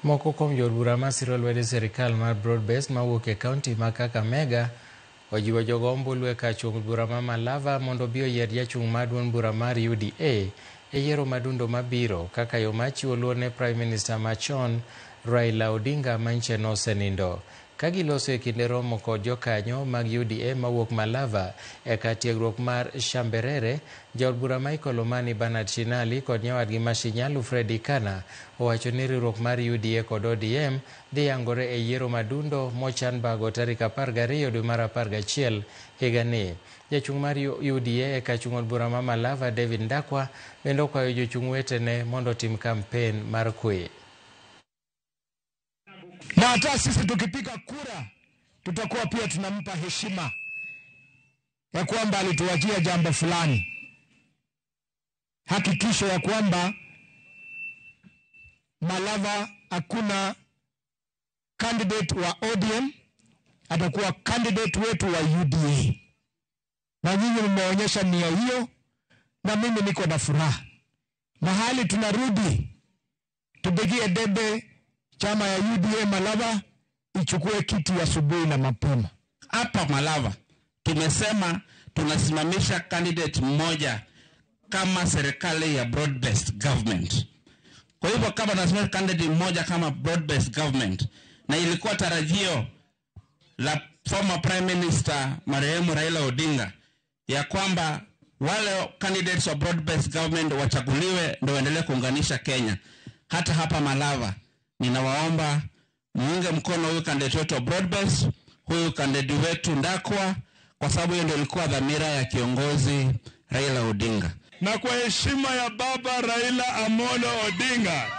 Moko kuom jood bura masiro lwedo sirikal mar Broad-Based mawuok e kaunti ma Kakamega ojiwo jogo ombulu e kar chung' bura ma Malava mondo obi oyier jachung' mar duond bura mar UDA e yiero madundo mabiro kaka yo mar chiwo luor ne Prime Minister machon Raila Odinga manyiche nosenindo. Ka giloso e kinde romo kod jokanyo mag UDA mawuok Malava e kar tiegruok mar Shamberere, jaod bura Michael Omani Bernard Shinali kod nyawadgi ma Shinyalu Fred Ikana owacho ni riwruok mar UDA kod ODM dhi yangore e yiero madundo mochan bago tarik 12 dwe mar 11 higani. Jachung' mar UDA e kar chung' od bura ma Malava David Ndakwa bende okwayo jochung' wetene mondo otim kampen mar kwe. Na hata sisi tukipiga kura tutakuwa pia tunampa heshima ya kwamba alituachia jambo fulani. Hakikisho ya kwamba Malava hakuna candidate wa ODM, atakuwa candidate wetu wa UDA. Na nyinyi mmeonyesha nia hiyo, na mimi niko na furaha. Mahali tunarudi tupigie debe chama ya UDA Malava ichukue kiti asubuhi na mapema. Hapa Malava tumesema tunasimamisha candidate mmoja kama serikali ya broad-based government. Kwa hivyo kama tunasimamisha candidate mmoja kama broad-based government, na ilikuwa tarajio la former Prime Minister marehemu Raila Odinga ya kwamba wale candidates wa broad-based government wachaguliwe ndio waendelee kuunganisha Kenya. Hata hapa Malava ninawaomba muunge mkono huyu candidate wetu wa broad-based, huyu candidate wetu Ndakwa, kwa sababu hiyo ndio ilikuwa dhamira ya kiongozi Raila Odinga. Na kwa heshima ya baba Raila Amolo Odinga,